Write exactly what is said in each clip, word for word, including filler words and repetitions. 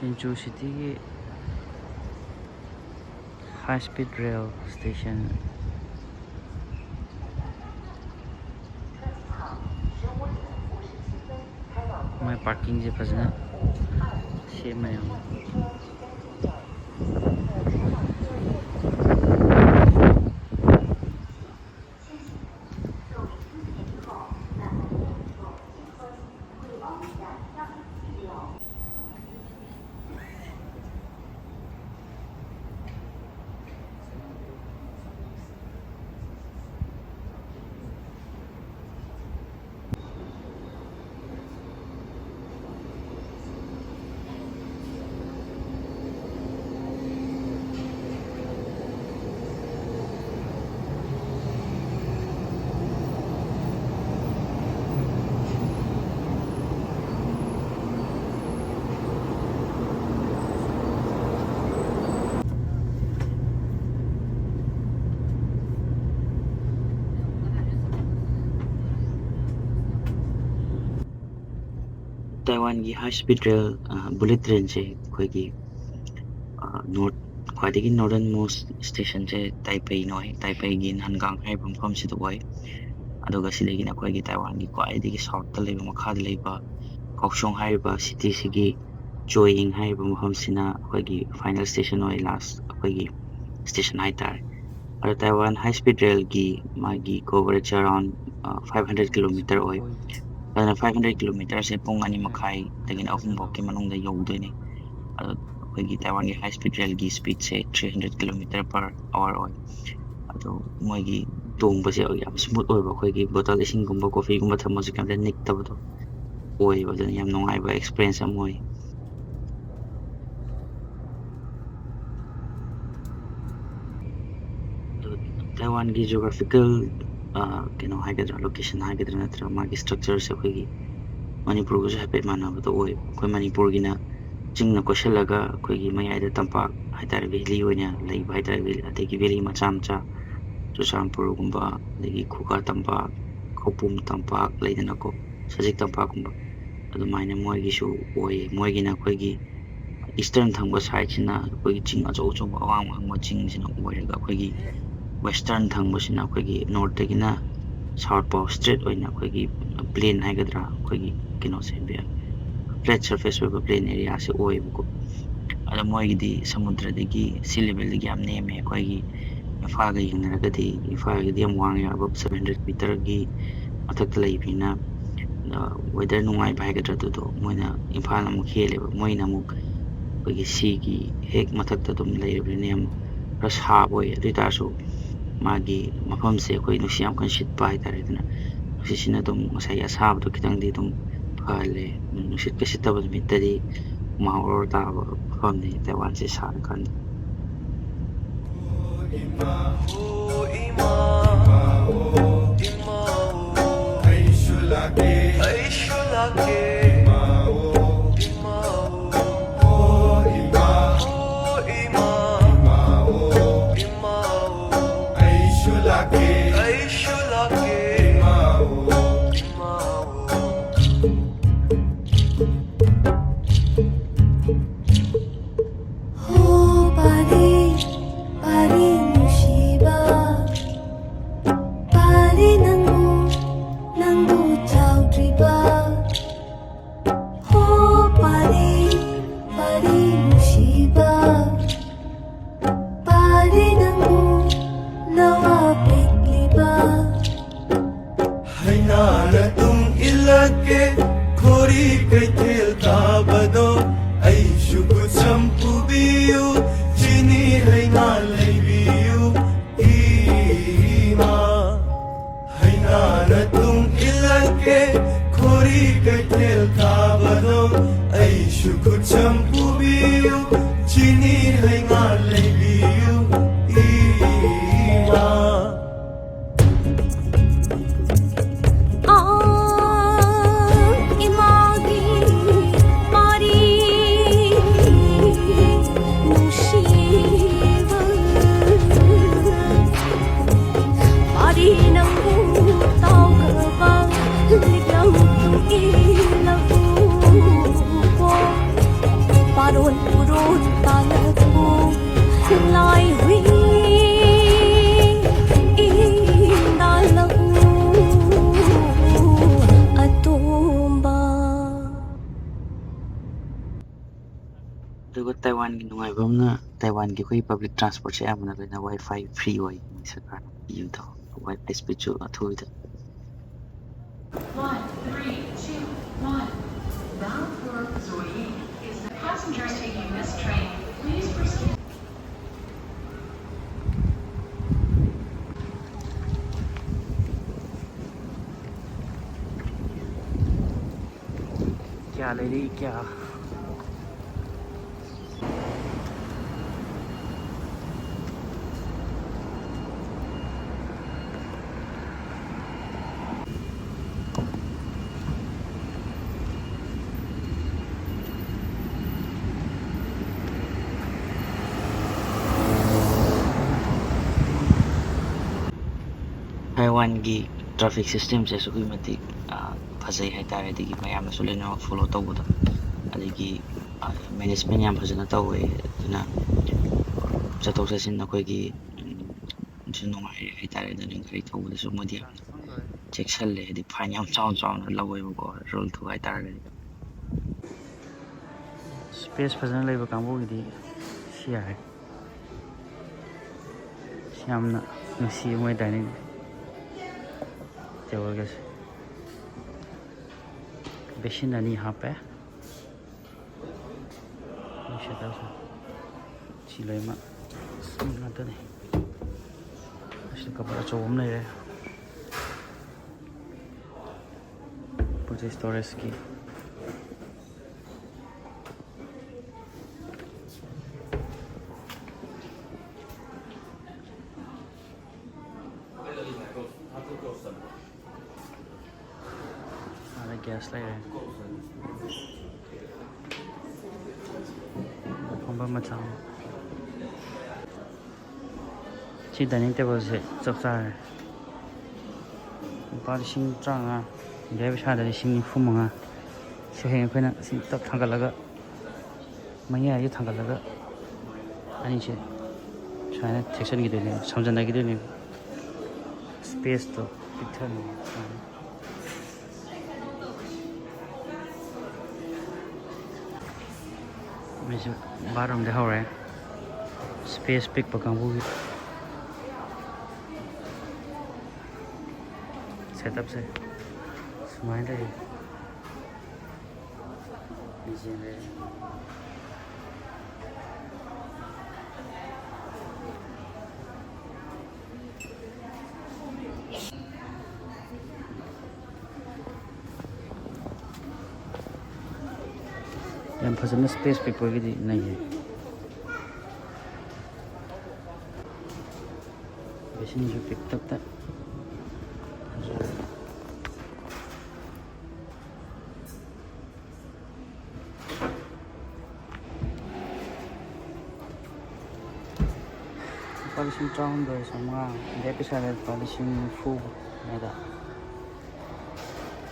ꯆꯦꯟꯆꯨ ꯁꯤꯇꯤꯒꯤ high speed rail station꯫ ꯃꯣꯏ parkingꯁꯦ ꯐꯖꯅ ꯁꯦꯝꯃꯦ ꯌꯦꯡꯉꯣ꯫ ꯇꯥꯏꯋꯥꯟꯒꯤ high speed rail, ꯑ, bullet trainꯁꯦ ꯑꯩꯈꯣꯏꯒꯤ, ꯑ, north, ꯈ꯭ꯋꯥꯏꯗꯒꯤ northernmost stationꯁꯦ ꯇꯥꯏꯄꯩꯅ ꯑꯣꯏ꯫ ꯇꯥꯏꯄꯩꯒꯤ ꯅꯥꯟꯒꯥꯡ ꯍꯥꯏꯔꯤꯕ ꯃꯐꯝꯁꯤꯗ ꯑꯣꯏ꯫ ꯑꯗꯨꯒ ꯁꯤꯗꯒꯤꯅ ꯑꯩꯈꯣꯏꯒꯤ ꯇꯥꯏꯋꯥꯟꯒꯤ ꯈ꯭ꯋꯥꯏꯗꯒꯤ southꯇ ꯂꯩꯕ, ꯃꯈꯥꯗ ꯂꯩꯕ ꯀꯥꯎꯁꯣꯡ ꯍꯥꯏꯔꯤꯕ cityꯁꯤꯒꯤ ꯆꯣꯏꯌꯤꯡ ꯍꯥꯏꯔꯤꯕ ꯃꯐꯝꯁꯤꯅ ꯑꯩꯈꯣꯏꯒꯤ final station ꯑꯣꯏ, last ꯑꯩꯈꯣꯏꯒꯤ station ꯍꯥꯏꯇꯥꯔꯦ꯫ ꯑꯗꯣ ꯇꯥꯏꯋꯥꯟ high speed railꯒꯤ ꯃꯥꯒꯤ coverage around, ꯑ, five hundred kilometer ꯑꯣꯏ꯫ ꯑꯗꯨꯅ five hundred kilometerꯁꯦ ꯄꯨꯡ ꯑꯅꯤ ꯃꯈꯥꯏꯗꯒꯤꯅ ꯑꯍꯨꯝ ꯐꯥꯎꯒꯤ ꯃꯅꯨꯡꯗ ꯌꯧꯗꯣꯏꯅꯦ꯫ ꯑꯗꯣ ꯑꯩꯈꯣꯏꯒꯤ ꯇꯥꯏꯋꯥꯟꯒꯤ high speed railꯒꯤ speedꯁꯦ three hundred kilometer per hour ꯑꯣꯏ꯫ ꯑꯗꯣ ꯃꯣꯏꯒꯤ ꯇꯣꯡꯕꯁꯦ ꯌꯥꯝ smooth ꯑꯣꯏꯕ, ꯑꯩꯈꯣꯏꯒꯤ bottle ꯏꯁꯤꯡꯒꯨꯝꯕ coffeeꯒꯨꯝꯕ ꯊꯝꯃꯁꯨ ꯀꯩꯝꯇ ꯅꯤꯛꯇꯕꯗꯣ ꯑꯣꯏꯌꯦꯕ꯫ ꯑꯗꯨꯅ ꯌꯥꯝ ꯅꯨꯡꯉꯥꯏꯕ experience ꯑꯃ ꯑꯣꯏ꯫ ꯑꯗꯨ ꯇꯥꯏꯋꯥꯟꯒꯤ geographical, ꯑ, ꯀꯩꯅꯣ ꯍꯥꯏꯒꯗ꯭ꯔꯥ, location ꯍꯥꯏꯒꯗ꯭ꯔꯥ, ꯅꯠꯇ꯭ꯔꯒ ꯃꯥꯒꯤ structureꯁꯦ ꯑꯩꯈꯣꯏꯒꯤ ꯃꯅꯤꯄꯨꯔꯒꯁꯨ ꯍꯥꯏꯐꯦꯠ ꯃꯥꯟꯅꯕꯗꯣ ꯑꯣꯏ꯫ ꯑꯩꯈꯣꯏ ꯃꯅꯤꯄꯨꯔꯒꯤꯅ ꯆꯤꯡꯅ ꯀꯣꯏꯁꯤꯜꯂꯒ ꯑꯩꯈꯣꯏꯒꯤ ꯃꯌꯥꯏꯗ ꯇꯝꯄꯥꯛ ꯍꯥꯏꯇꯥꯔꯦ, valley ꯑꯣꯏꯅ ꯂꯩꯕ ꯍꯥꯏꯇꯥꯔꯦ, valley, ꯑꯗꯒꯤ valley ꯃꯆꯥ ꯃꯆꯥ, ꯆꯨꯔꯆꯥꯟꯄꯨꯔꯒꯨꯝꯕ, ꯑꯗꯒꯤ ꯈꯨꯒꯥ ꯇꯝꯄꯥꯛ, ꯈꯧꯄꯨꯝ ꯇꯝꯄꯥꯛ ꯂꯩꯗꯅꯀꯣ, ꯁꯖꯤꯛ ꯇꯝꯄꯥꯛꯀꯨꯝꯕ, ꯑꯗꯨꯃꯥꯏꯅ ꯃꯣꯏꯒꯤꯁꯨ ꯑꯣꯏꯌꯦ꯫ ꯃꯣꯏꯒꯤꯅ ꯑꯩꯈꯣꯏꯒꯤ ꯏꯁꯇꯔꯟ ꯊꯪꯕ ꯁꯥꯏꯠꯁꯤꯅ ꯑꯩꯈꯣꯏꯒꯤ ꯆꯤꯡ ꯑꯆꯧ ꯑꯆꯧꯕ, ꯑꯋꯥꯡ ꯋꯥꯡꯕ ꯆꯤꯡꯁꯤꯅ ꯑꯣꯏꯔꯒ, ꯑꯩꯈꯣꯏꯒꯤ ꯋꯦꯁꯇꯔꯟ ꯊꯪꯕꯁꯤꯅ ꯑꯩꯈꯣꯏꯒꯤ ꯅꯣꯔꯠꯇꯒꯤꯅ ꯁꯥꯎꯠ ꯐꯥꯎ ꯁ꯭ꯇ꯭ꯔꯦꯠ ꯑꯣꯏꯅ ꯑꯩꯈꯣꯏꯒꯤ ꯄ꯭ꯂꯦꯟ ꯍꯥꯏꯒꯗ꯭ꯔꯥ, ꯑꯩꯈꯣꯏꯒꯤ ꯀꯩꯅꯣꯁꯦ, ꯐ꯭ꯂꯦꯠ ꯁꯔꯐꯦꯁ ꯑꯣꯏꯕ ꯄ꯭ꯂꯦꯟ ꯑꯦꯔꯤꯌꯥꯁꯦ ꯑꯣꯏꯌꯦꯕꯀꯣ꯫ ꯑꯗꯣ ꯃꯣꯏꯒꯤꯗꯤ ꯁꯃꯨꯗ꯭ꯔꯗꯒꯤ, ꯁꯤ ꯂꯦꯚꯦꯜꯗꯒꯤ ꯌꯥꯝ ꯅꯦꯝꯃꯦ꯫ ꯑꯩꯈꯣꯏꯒꯤ ꯏꯝꯐꯥꯜꯒ ꯌꯦꯡꯅꯔꯒꯗꯤ, ꯏꯝꯐꯥꯜꯒꯤꯗꯤ ꯌꯥꯝ ꯋꯥꯡꯉꯦ, ꯑꯕꯞ ꯁꯚꯦꯟ ꯍꯟꯗ꯭ꯔꯦꯠ ꯃꯤꯇꯔꯒꯤ ꯃꯊꯛꯇ ꯂꯩꯕꯅꯤꯅ꯫ ꯑ, ꯋꯦꯗꯔ ꯅꯨꯡꯉꯥꯏꯕ ꯍꯥꯏꯒꯗ꯭ꯔꯥ, ꯑꯗꯨꯗꯣ ꯃꯣꯏꯅ, ꯏꯝꯐꯥꯜꯅ ꯑꯃꯨꯛ ꯍꯦꯜꯂꯦꯕ꯫ ꯃꯣꯏꯅ ꯑꯃꯨꯛ ꯑꯩꯈꯣꯏꯒꯤ ꯁꯤꯒꯤ ꯍꯦꯛ ꯃꯊꯛꯇ ꯑꯗꯨꯝ ꯂꯩꯔꯕꯅꯤꯅ ꯌꯥꯝ ꯈꯔ ꯁꯥꯕ ꯑꯣꯏ꯫ ꯑꯗꯨ ꯑꯣꯏ ꯇꯥꯔꯁꯨ ꯃꯥꯒꯤ ꯃꯐꯝꯁꯦ ꯑꯩꯈꯣꯏ ꯅꯨꯡꯁꯤꯠ ꯌꯥꯝ ꯀꯟꯅ ꯁꯤꯠꯄ ꯍꯥꯏꯇꯥꯔꯦ꯫ ꯑꯗꯨꯅ ꯅꯨꯡꯁꯤꯠꯁꯤꯅ ꯑꯗꯨꯝ ꯉꯁꯥꯏꯒꯤ ꯑꯁꯥꯕꯗꯣ ꯈꯤꯇꯪꯗꯤ ꯑꯗꯨꯝ ꯐꯍꯜꯂꯦ꯫ ꯅꯨꯡꯁꯤꯠꯀ ꯁꯤꯠꯇꯕ ꯅꯨꯃꯤꯠꯇꯗꯤ ꯍꯨꯃꯥꯡ ꯑꯣꯔꯣ ꯇꯥꯕ ꯃꯐꯝꯅꯤ ꯇꯥꯏꯋꯥꯟꯁꯦ ꯁꯥꯔꯀꯥꯟꯗ꯫ ꯍꯣ ꯄꯥꯔꯤ, ꯄꯥꯔꯤ ꯅꯨꯡꯁꯤꯕ, ꯄꯥꯔꯤ ꯅꯪꯕꯨ, ꯅꯪꯕꯨ ꯆꯥꯎꯗ꯭ꯔꯤꯕ꯫ ꯍꯣ ꯄꯥꯔꯤ, ꯄꯥꯔꯤ ꯅꯨꯡꯁꯤꯕ, ꯄꯥꯔꯤ ꯅꯪꯕꯨ ꯅꯋꯥ ꯄꯦꯛꯂꯤꯕ꯫ ꯍꯩꯅꯥꯅ ꯇꯨꯡ ꯏꯜꯂꯛꯀꯦ, ꯈꯣꯔꯤ ꯀꯩꯊꯦꯜ ꯀꯥꯕꯗꯣ ꯑꯩꯁꯨ ꯈꯨꯠꯁꯝ ꯄꯨꯕꯤꯌꯨ, ꯆꯤꯅꯤ ꯍꯩꯅꯥ ꯂꯩꯕꯤꯌꯨ ꯏꯃꯥ꯫ ꯍꯩꯅꯥꯅ ꯇꯨꯡ ꯏꯜꯂꯛꯀꯦ, ꯈꯣꯔꯤ ꯀꯩꯊꯦꯜ ꯀꯥꯕꯗꯣ ꯑꯩꯁꯨ ꯈꯨꯠꯁꯝ ꯄꯨꯕꯤꯌꯨ, ꯆꯤꯅꯤ ꯍꯩꯉꯥ ꯂꯩꯕꯤꯌꯨ ꯏꯃꯥ꯫ ꯑꯥ, ꯏꯃꯥꯒꯤ ꯃꯔꯤ ꯅꯨꯡꯁꯤꯕ꯫ ꯃꯔꯤ ꯅꯪꯕꯨ ꯇꯥꯎꯈ꯭ꯔꯕ ꯂꯤꯛꯂꯝ ꯇꯨꯡ ꯏꯜꯂꯕꯨꯀꯣ꯫ ꯄꯥꯔꯣꯟ ꯑꯗꯨꯒ ꯇꯥꯏꯋꯥꯟꯒꯤ ꯅꯨꯡꯉꯥꯏꯕ ꯑꯃꯅ, ꯇꯥꯏꯋꯥꯟꯒꯤ ꯑꯩꯈꯣꯏꯒꯤ ꯄꯕ꯭ꯂꯤꯛ ꯇ꯭ꯔꯥꯟꯁꯄꯣꯔꯠꯁꯦ ꯑꯌꯥꯝꯕꯅ ꯂꯣꯏꯅ ꯋꯥꯏ ꯐꯥꯏ ꯐ꯭ꯔꯤ ꯑꯣꯏ, ꯃꯣꯏ ꯁꯔꯀꯥꯔꯅ ꯄꯤꯕꯗꯣ, ꯋꯥꯏ ꯐꯥꯏ ꯁ꯭ꯄꯤꯠꯁꯨ ꯑꯊꯨꯕꯗ꯫ One three two one, bound for Zhuhai. Is the passenger taking this train, please proceed. ꯀꯌꯥ ꯂꯩꯔꯤ, ꯀꯌꯥ? ꯇꯥꯏꯋꯥꯟꯒꯤ ꯇ꯭ꯔꯥꯐꯤꯛ ꯁꯤꯁꯇꯦꯝꯁꯦ ꯑꯁꯨꯛꯀꯤ ꯃꯇꯤꯛ, ꯑ, ꯐꯖꯩ ꯍꯥꯏꯇꯥꯔꯦ, ꯑꯗꯒꯤ ꯃꯌꯥꯝꯅꯁꯨ ꯂꯣꯏꯅꯃꯛ ꯐꯣꯂꯣ ꯇꯧꯕꯗꯣ, ꯑꯗꯒꯤ, ꯑ, ꯃꯦꯅꯦꯖꯃꯦꯟ ꯌꯥꯝ ꯐꯖꯅ ꯇꯧꯋꯦ꯫ ꯑꯗꯨꯅ ꯆꯠꯊꯣꯛ ꯆꯠꯁꯤꯟ ꯑꯩꯈꯣꯏꯒꯤ, ꯎꯝ, ꯁꯨ ꯅꯨꯡꯉꯥꯏꯔꯦ ꯍꯥꯏꯇꯥꯔꯦ꯫ ꯑꯗꯨꯅ ꯒꯥꯔꯤ ꯊꯧꯕꯗꯁꯨ ꯃꯣꯏꯗꯤ ꯌꯥꯝ ꯆꯦꯛꯁꯤꯜꯂꯦ, ꯍꯥꯏꯗꯤ ꯐꯥꯏꯟ ꯌꯥꯝ ꯆꯥꯎꯅ ꯆꯥꯎꯅ ꯂꯧꯋꯦꯕꯀꯣ, ꯔꯨꯜ ꯊꯨꯒꯥꯏ ꯇꯥꯔꯒꯗꯤ꯫ ꯁ꯭ꯄꯦꯁ ꯐꯖꯅ ꯂꯩꯕ ꯀꯥꯡꯕꯨꯒꯤꯗꯤ ꯁꯤ ꯌꯥꯔꯦ꯫ ꯁꯤ ꯌꯥꯝꯅ ꯅꯨꯡꯁꯤ ꯃꯣꯏ ꯗꯥꯏꯅꯤꯡ ꯇꯦꯕꯜꯒꯁꯦ꯫ ꯕꯦꯁꯤꯟ ꯑꯅꯤ ꯍꯥꯞꯄꯦ꯫ ꯃꯣꯏ ꯁꯦꯠꯇꯜꯁꯦ꯫ ꯁꯤ ꯂꯣꯏꯅꯃꯛ ꯁꯤ ꯉꯥꯛꯇꯅꯤ꯫ ꯑꯁꯤꯗ ꯀꯕꯔ ꯑꯆꯧꯕ ꯑꯃ ꯂꯩꯔꯦ꯫ ꯄꯣꯠ ꯆꯩ ꯁ꯭ꯇꯣꯔꯦꯖꯀꯤ꯫ ꯑꯥꯗ ꯒ꯭ꯌꯥꯁ ꯂꯩꯔꯦ꯫ ꯐꯝꯐꯝ ꯃꯆꯥ ꯑꯃ꯫ ꯁꯤ ꯗꯥꯏꯅꯤꯡ ꯇꯦꯕꯜꯁꯦ ꯆꯞ ꯆꯥꯔꯦ꯫ ꯂꯨꯄꯥ ꯂꯤꯁꯤꯡ ꯇꯔꯥꯃꯉꯥ, ꯏꯟꯗꯤꯌꯥ ꯄꯩꯁꯥꯗ ꯂꯤꯁꯤꯡ ꯅꯤꯐꯨ ꯃꯉꯥ꯫ ꯁꯤ ꯍꯌꯦꯡ ꯑꯩꯈꯣꯏꯅ ꯁꯤ ꯇꯞ ꯊꯥꯡꯒꯠꯂꯒ, ꯃꯌꯥꯏꯁꯦ ꯊꯥꯡꯒꯠꯂꯒ ꯑꯅꯤꯁꯦ ꯁꯨꯃꯥꯏꯅ ꯊꯦꯛꯆꯟꯈꯤꯗꯣꯏꯅꯦꯕ, ꯁꯝꯖꯟꯅꯈꯤꯗꯣꯏꯅꯦꯕ꯫ ꯁ꯭ꯄꯦꯁꯇꯣ ꯄꯤꯛꯊꯟꯅꯕ ꯁꯨꯃꯥꯏꯅ꯫ ꯃꯣꯏꯁꯨ ꯕꯥꯠꯔꯨꯝꯗ ꯍꯧꯔꯦ꯫ ꯁ꯭ꯄꯦꯁ ꯄꯤꯛꯄ ꯀꯥꯡꯕꯨꯒꯤ ꯁꯦꯠꯑꯞꯁꯦ ꯁꯨꯃꯥꯏꯅ ꯂꯩꯌꯦ꯫ ꯂꯤꯖꯦꯟꯗ ꯌꯥꯝ ꯐꯖꯅ ꯁ꯭ꯄꯦꯁ ꯄꯤꯛꯄꯒꯤꯗꯤ ꯅꯩꯌꯦ꯫ ꯕꯦꯁꯤꯟꯁꯨ ꯄꯤꯛꯇꯛꯇ꯫ ꯂꯨꯄꯥ ꯂꯤꯁꯤꯡ ꯇꯔꯥꯍꯨꯝꯗꯣꯏ ꯆꯥꯝꯃꯉꯥ, ꯑꯗꯩ ꯄꯩꯁꯥꯗ ꯂꯨꯄꯥ ꯂꯤꯁꯤꯡ ꯅꯤꯐꯨ ꯃꯌꯥꯗ꯫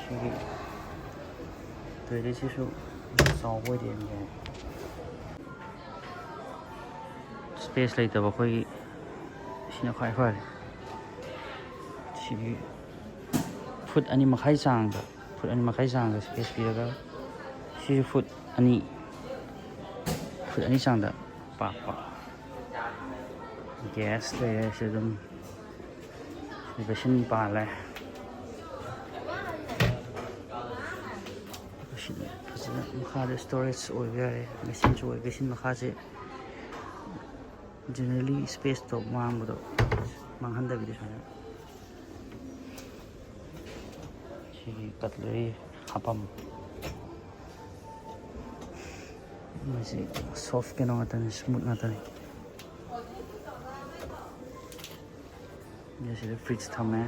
ꯁꯤꯒꯤ ꯇꯣꯏꯂꯦꯠꯁꯤꯁꯨ ꯆꯥꯎꯕ ꯑꯣꯏꯗꯦ, ꯌꯥꯝ ꯆꯥꯎꯕ꯫ ꯁ꯭ꯄꯦꯁ ꯂꯩꯇꯕ ꯑꯩꯈꯣꯏꯒꯤ ꯁꯤꯅ ꯈ꯭ꯋꯥꯏ ꯐꯔꯦ꯫ ꯁꯤꯒꯤ ꯐꯨꯠ ꯑꯅꯤ ꯃꯈꯥꯏ ꯆꯥꯡꯗ, ꯐꯨꯠ ꯑꯅꯤ ꯃꯈꯥꯏ ꯆꯥꯡꯗ ꯁ꯭ꯄꯦꯁ ꯄꯤꯔꯒ, ꯁꯤꯁꯨ ꯐꯨꯠ ꯑꯅꯤ, ꯐꯨꯠ ꯑꯅꯤ ꯆꯥꯡꯗ ꯄꯥꯛꯄ꯫ ꯒ꯭ꯌꯥꯁ ꯂꯩꯔꯦ ꯁꯤ ꯑꯗꯨꯝ꯫ ꯕꯦꯁꯤꯟ ꯄꯥꯜꯂꯦ꯫ ꯕꯦꯁꯤꯟ ꯐꯖꯅ ꯃꯈꯥꯗ ꯁ꯭ꯇꯣꯔꯦꯖ ꯑꯣꯏꯕ ꯌꯥꯔꯦ꯫ ꯕꯦꯁꯤꯟꯁꯨ ꯑꯣꯏ꯫ ꯕꯦꯁꯤꯟ ꯃꯈꯥꯁꯦ ꯖꯦꯅꯔꯦꯜꯂꯤ ꯁ꯭ꯄꯦꯁꯇꯣ ꯃꯥꯡꯕꯗꯣ ꯃꯥꯡꯍꯟꯗꯕꯤꯗ ꯁꯨꯃꯥꯏꯅ ꯁꯤꯒꯤ ꯀꯠꯂꯔꯤ ꯍꯥꯞꯄꯝ꯫ ꯃꯁꯤ ꯁꯣꯐ ꯀꯩꯅꯣ ꯉꯥꯛꯇꯅꯤ, ꯁ꯭ꯃꯨꯠ ꯉꯥꯛꯇꯅꯤ꯫ ꯑꯗꯩ ꯁꯤꯗ ꯐ꯭ꯔꯤꯖ ꯊꯝꯃꯦ꯫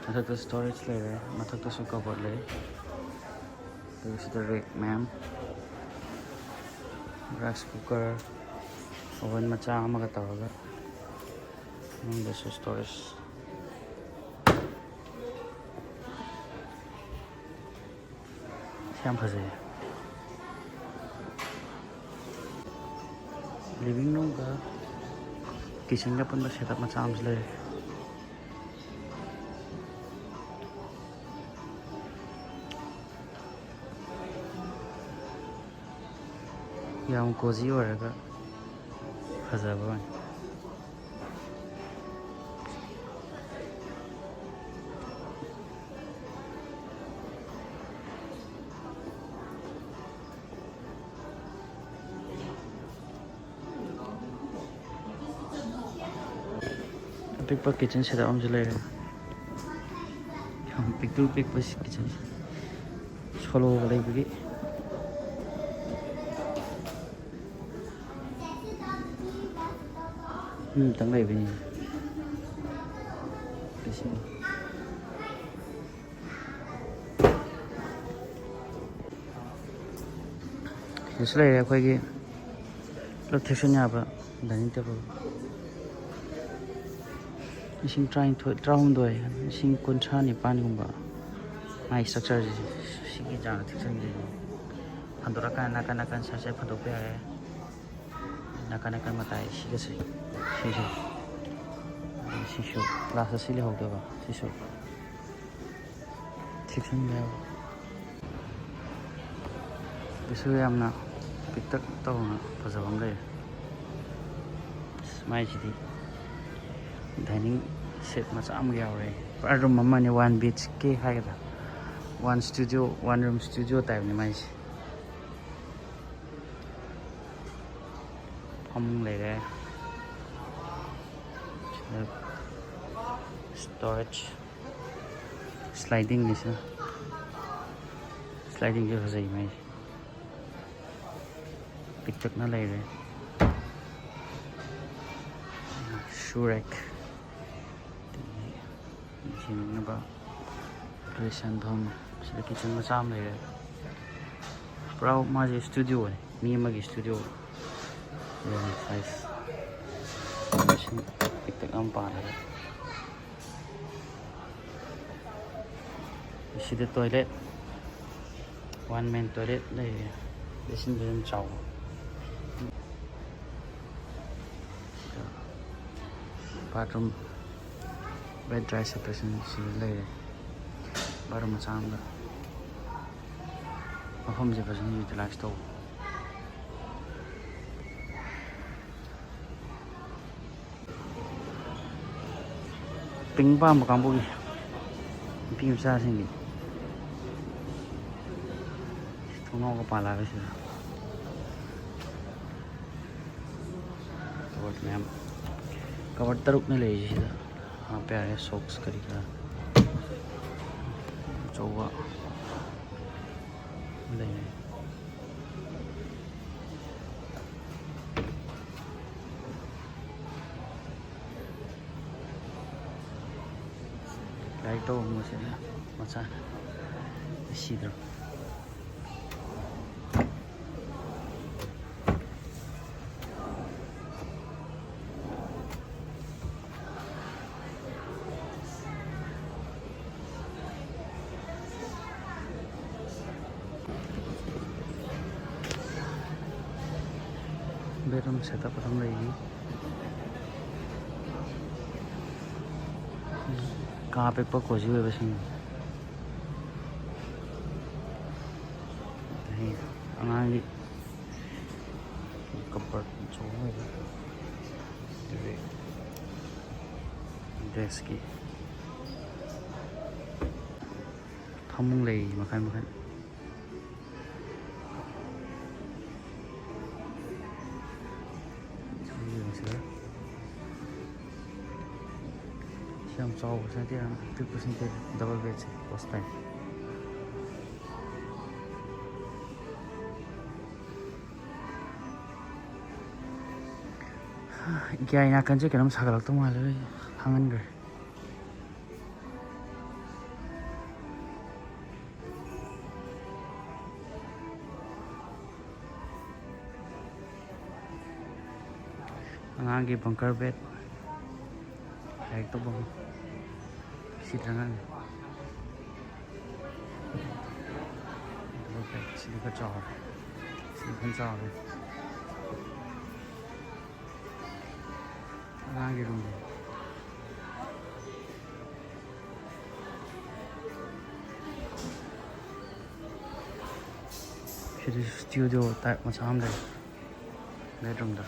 ꯃꯊꯛꯇ ꯁ꯭ꯇꯣꯔꯦꯖ ꯂꯩꯔꯦ, ꯃꯊꯛꯇꯁꯨ ꯀꯕꯣꯔꯗ ꯂꯩ꯫ ꯑꯗꯨꯒ ꯁꯤꯗ ꯔꯦꯛ ꯃꯌꯥꯝ, ꯔꯥꯏꯁ ꯀꯨꯀꯔ, ꯑꯣꯚꯟ ꯃꯆꯥ ꯑꯃꯒ ꯇꯧꯔꯒ, ꯃꯅꯨꯡꯗꯁꯨ ꯁ꯭ꯇꯣꯔꯦꯖ꯫ ꯁꯤ ꯌꯥꯝ ꯐꯖꯩꯌꯦ꯫ ꯂꯤꯚꯤꯡ ꯔꯨꯝꯒ ꯀꯤꯠꯆꯟꯒ ꯄꯨꯟꯕ ꯁꯦꯠꯑꯞ ꯃꯆꯥ ꯑꯃꯁꯨ ꯂꯩꯔꯦ꯫ ꯌꯥꯝ cozy ꯑꯣꯏꯔꯒ ꯐꯖꯕ ꯑꯣꯏ꯫ ꯑꯄꯤꯛꯄ kitchen setup ꯑꯃꯁꯨ ꯂꯩꯔꯦ꯫ ꯌꯥꯝ ꯄꯤꯛꯇ꯭ꯔꯨ ꯄꯤꯛꯄ kitchen꯫ Soloꯒ ꯂꯩꯕꯒꯤ꯫ ꯃꯤ ꯑꯃꯇꯪ ꯂꯩꯕꯅꯤ꯫ ꯂꯤꯁꯤꯡ꯫ ꯁꯤꯗꯁꯨ ꯂꯩꯔꯦ ꯑꯩꯈꯣꯏꯒꯤ ꯄꯨꯂꯞ ꯊꯦꯛꯆꯟ ꯌꯥꯕ dining table꯫ ꯂꯤꯁꯤꯡ ꯇꯔꯥꯅꯤꯊꯣꯏ, ꯇꯔꯥꯍꯨꯝꯗꯣꯏ, ꯂꯤꯁꯤꯡ ꯀꯨꯟꯊ꯭ꯔꯥ ꯅꯤꯄꯥꯟꯒꯨꯝꯕ꯫ ꯃꯥꯒꯤ structureꯁꯦ ꯁꯤꯒꯤ ꯆꯥꯡꯗ ꯊꯦꯛꯆꯟꯈꯤꯗꯣꯏꯅꯤ꯫ ꯐꯟꯗꯣꯔꯛꯑꯀꯥꯟꯗ ꯅꯥꯀꯟ ꯅꯥꯀꯟ side side ꯐꯟꯗꯣꯛꯄ ꯌꯥꯔꯦ꯫ ꯅꯥꯀꯟ ꯅꯥꯀꯟ ꯃꯇꯥꯏ ꯁꯤꯒꯁꯦ, ꯁꯤꯁꯦ, ꯑꯗꯩ ꯁꯤꯁꯨ lastꯇ ꯁꯤ ꯂꯩꯍꯧꯗꯕ, ꯁꯤꯁꯨ ꯊꯦꯛꯆꯟꯕ ꯌꯥꯕ꯫ ꯁꯤꯁꯨ ꯌꯥꯝꯅ ꯄꯤꯛꯇꯛ ꯇꯧꯅ ꯐꯖꯕ ꯑꯃ ꯂꯩꯔꯦ꯫ ꯑꯁ, ꯃꯥꯏꯁꯤꯗꯤ dining set ꯃꯆꯥ ꯑꯃꯒ ꯌꯥꯎꯔꯦ꯫ ꯄꯨꯔꯥ room ꯑꯃꯅꯤ, one B H K ꯍꯥꯏꯒꯗ꯭ꯔꯥ, one studio, one room studio typeꯅꯤ ꯃꯥꯏꯁꯦ꯫ ꯐꯃꯨꯡ ꯂꯩꯔꯦ꯫ ꯁꯤꯗ storage, slidingꯅꯤ ꯁꯤꯅ꯫ Slidingꯁꯦ ꯐꯖꯩ ꯃꯥꯏꯁꯦ꯫ ꯄꯤꯛꯇꯛꯅ ꯂꯩꯔꯦ꯫ Shoe rack꯫ ꯌꯦꯡꯅꯕ dress ꯁꯦ ꯊꯝ꯫ ꯁꯤꯗ kitchen ꯃꯆꯥ ꯑꯃ ꯂꯩꯔꯦ꯫ ꯄꯨꯔꯥ ꯃꯥꯁꯦ studioꯅꯤ, ꯃꯤ ꯑꯃꯒꯤ studio꯫ Room size ꯁꯤꯡ ꯄꯤꯛꯇꯛ ꯑꯃ ꯄꯥꯜꯂꯦ꯫ ꯁꯤꯗ toilet, one man toilet ꯂꯩꯔꯦ꯫ Basin ꯐꯖꯅ ꯆꯥꯎꯕ꯫ Bathroom, wet dry separation ꯁꯤꯗ ꯂꯩꯔꯦ꯫ Bathroom ꯃꯆꯥ ꯑꯃꯒ꯫ ꯃꯐꯝꯁꯦ ꯐꯖꯅ utilize ꯇꯧꯕ꯫ ꯄꯤꯡ ꯄꯥꯝꯕ ꯀꯥꯡꯕꯨꯒꯤ, ꯅꯨꯄꯤ ꯃꯆꯥꯁꯤꯡꯒꯤ ꯊꯣꯡꯅꯥꯎꯒ ꯄꯥꯜꯂꯛꯑꯒ ꯁꯤꯗ ꯀꯕꯔ ꯃꯌꯥꯝ, ꯀꯕꯔ ꯇꯔꯨꯛꯅ ꯂꯩꯔꯤꯁꯦ꯫ ꯁꯤꯗ ꯍꯥꯞꯄ ꯌꯥꯔꯦ, ꯁꯣꯛꯁ ꯀꯔꯤ ꯀꯔꯥ ꯑꯆꯧꯕ ꯂꯩꯔꯦ꯫ ꯂꯥꯏꯔꯤꯛ ꯇꯧꯐꯝꯒꯁꯦ ꯃꯆꯥ ꯁꯤꯗ꯭ꯔꯣ? ꯕꯦꯠꯔꯨꯝ ꯁꯦꯠ ꯑꯞ ꯑꯗꯨꯝ ꯂꯩꯔꯤ꯫ ꯀꯥ ꯑꯄꯤꯛꯄ ꯀꯣꯖꯤ ꯑꯣꯏꯕꯁꯤꯡ꯫ ꯑꯗꯩ ꯑꯉꯥꯡꯒꯤ ꯀꯕꯔ ꯑꯆꯧꯕ ꯑꯣꯏꯕ꯫ ꯑꯗꯨꯗꯩ ꯗ꯭ꯔꯦꯁꯀꯤ ꯐꯃꯨꯡ ꯂꯩ ꯃꯈꯜ ꯃꯈꯜ꯫ ꯁꯤ ꯌꯦꯡꯁꯤꯔ? ꯁꯤ ꯌꯥꯝ ꯆꯥꯎꯕꯁꯨ ꯅꯠꯇꯦ, ꯌꯥꯝ ꯄꯤꯛꯄꯁꯨ ꯅꯠꯇꯦ, ꯗꯕꯜ ꯕꯦꯗꯁꯦ ꯐꯥꯔꯁ ꯇꯥꯏꯝ꯫ ꯏꯀꯥꯏ ꯅꯥꯀꯟꯁꯦ ꯀꯩꯅꯣꯝ ꯁꯥꯒꯠꯂꯛꯇꯧ ꯃꯥꯜꯂꯦ, ꯍꯥꯡꯍꯟꯈ꯭ꯔꯦ꯫ ꯑꯉꯥꯡꯒꯤ ꯕꯪꯀꯔ ꯕꯦꯗ, ꯂꯥꯏꯔꯤꯛ ꯇꯧꯐꯝ, ꯁꯤꯗ ꯑꯉꯥꯡ꯫ ꯕꯪꯀꯔ ꯕꯦꯗ ꯁꯤꯗꯤ ꯈꯔ ꯆꯥꯎꯔꯦ, ꯁꯤꯗꯤ ꯈꯔ ꯆꯥꯎꯔꯦ꯫ ꯑꯉꯥꯡꯒꯤ ꯔꯨꯝꯗꯣ꯫ ꯁꯤꯗꯤ ꯁ꯭ꯇꯨꯗꯤꯑꯣ ꯇꯥꯏꯞ ꯃꯆꯥ ꯑꯃ ꯂꯩ ꯕꯦꯗꯔꯨꯝꯗ꯫